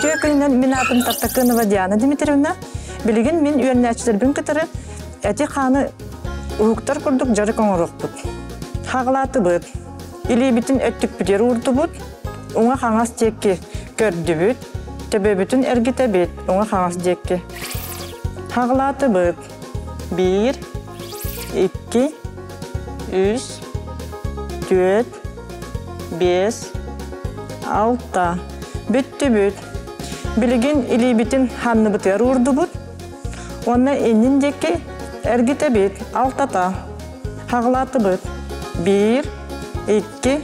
Үтүө күнүнэн мин аатым Тартакынова Диана Дмитриевна. Билигин мин үөрэнээччилэрбин кытары эти-хааны уһуктар курдук дьарык оҥоруохпут. Хаҕылаатыбыт, илиибитин өттүкпүтүгэр уурдубут, уҥа-хаҥас диэки көрдүбүт, төбөбүтүн эргитэбит, уҥа-хаҥас диэки. Хаҕылаатыбыт. Биир, икки, үс, түөрт, биэс, алта. Бүттүбүт. Билигин илиибитин ханныбытыгар уурдубут. Уонна иннин диэки эргитэбит, алтата. Хаҕылаатыбыт. Биир, икки,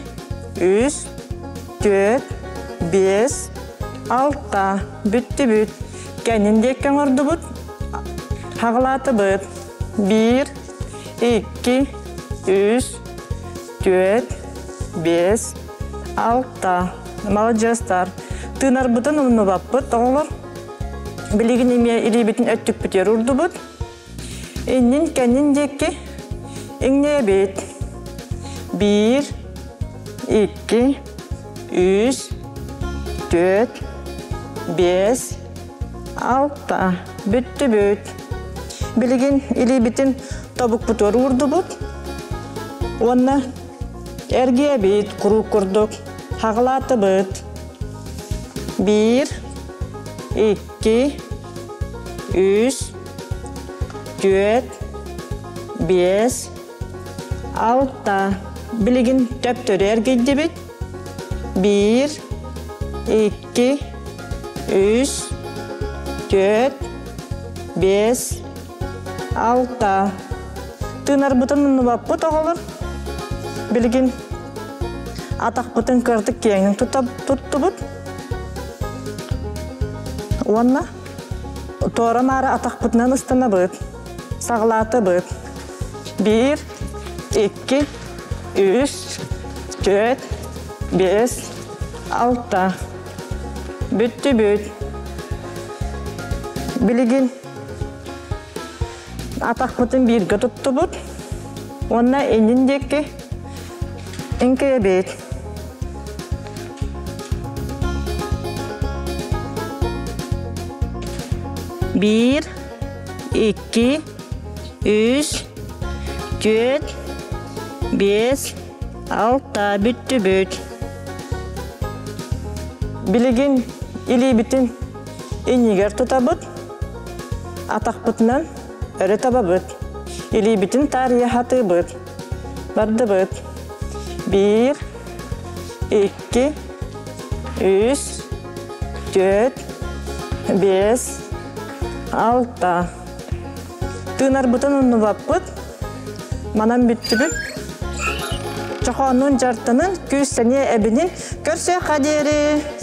үс, түөрт, биэс, алта. Бүттүбүт. Кэннин диэки оҥордубут. Хаҕылаатыбыт. Биир, икки, үс, түөрт, биэс, алта. Маладьыастар. Тыынарбытын умнубаппыт, оҕолор. Билигин эмиэ илиибитин өттүкпүтүгэр уурдубут. Иннин-кэннин диэки иҥнэйэбит. Биир, икки, үс, түөрт, биэс, алта. Бүттүбүт. Билигин илиибитин тобукпутугар уурдубут уонна эргийэбит куруук курдук хаҕылаатыбыт. Биир, икки, үс, түөрт, биэс, алта. Билигин төптөрү эргийдибит. Биир, икки, үс, түөрт, биэс, алта. Тыынарбытын умнубаппыт оҕолор. Билигин атахпытын кыратык киэҥин туттубут. Уонна туора-маара атахпытынан ыстанабыт. Саҕалаатыбыт. Биир, икки, үс, түөрт, биэс, алта. Бүттүбүт. Билигин атахпытын бииргэ туттубут уонна иннин диэки үҥкүйэбит. Биир, икки, үс, түөрт, биэс, алта бүттүбүт. Билигин илиибитин иннигэр тутабыт, атахпытынан өрө табабыт, илиибитин таарыйа хатыыбыт, бардыбыт. Биир, икки, үс, түөрт, биэс, алта. Тыынарбытын умнубаппыт, манан бүттүбүт. Чохооннуун дьартанын, күүс-сэниэ эбинин көрсүөххэ диэри!